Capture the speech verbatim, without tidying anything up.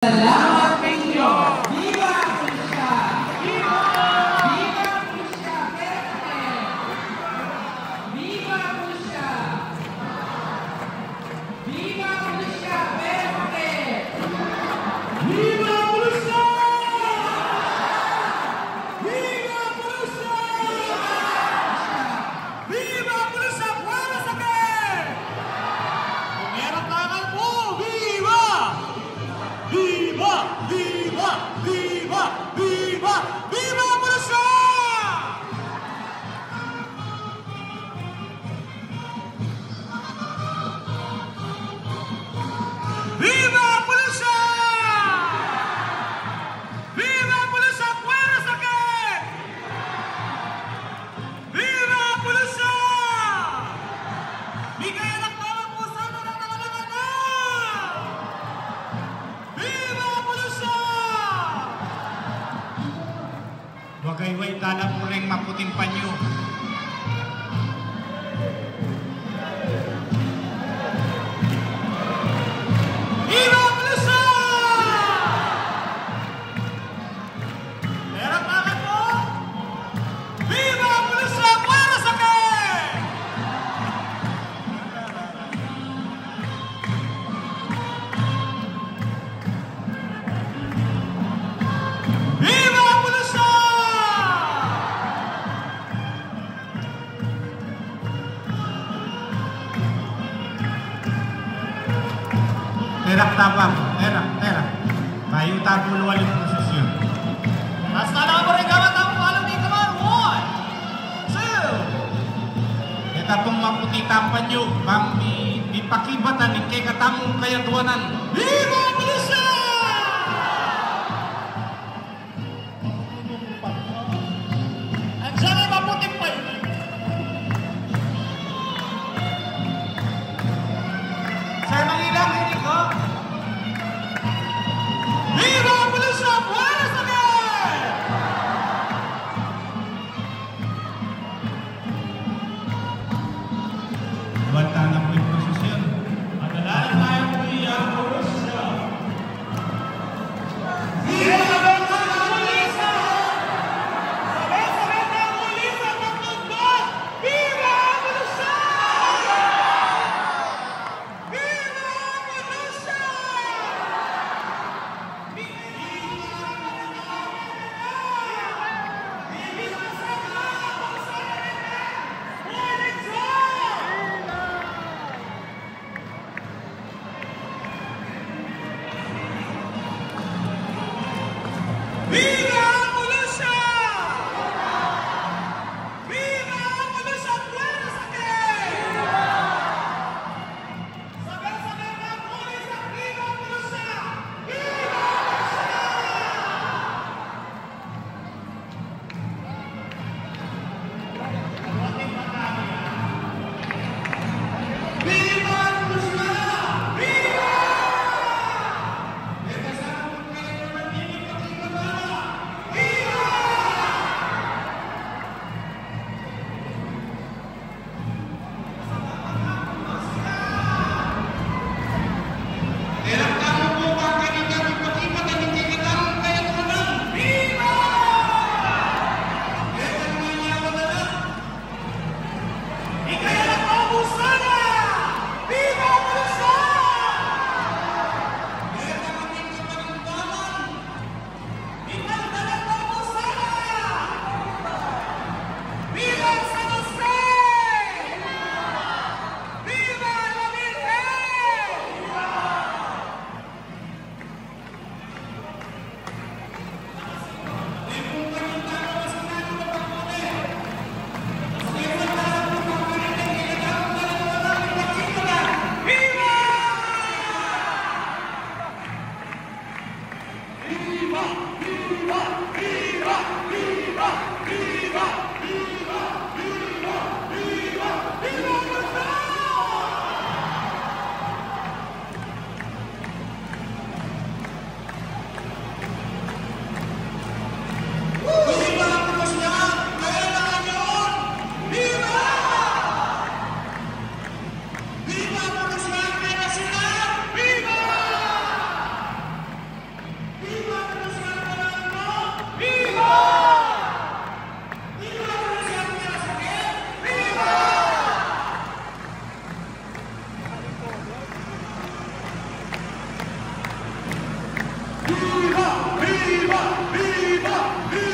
Salamat ninyo! Viva Prussia! Viva Prussia! Viva Prussia! Viva Prussia! Viva Prussia! Viva Prussia! Viva Prussia! Buenas again! Pumera tangan mu! Viva! Viva! Viva! Viva! Viva! Viva Prussia! Viva Prussia! Viva Prussia! Buenas again! Viva Prussia! Migay na ka ng puso mo ng mga. Viva Prussia! Wagayway, dala mu ring maputing panyo. Viva Prussia! Pera pa ka po! Viva Prussia! Buenas again! Viva Prussia! Terak tapang, terak, terak. Bayu tapuluan ing prosesyon. Hasta la Borrega, matapang follow me, come on. One, two. Keta pung maputi tampan yu, bang mi, mipakibatan ing kekatamung kayadwanan. Viva Prussia! Andiyan ay maputing pa. Sa mangilang ini ko. Viva Prussia! Buenas again! Buwan tana pu ing prosesyon. Madala na tayo pu, Viva Prussia! Viva Prussia! Sabay-sabay tayo muli sa pagtugtog! Viva Prussia! Viva Prussia! Viva Prussia! Viva Prussia! Buenas again! Sabay-sabay tayo muli sa Viva Prussia! Viva Prussia! Viva! Viva! Viva!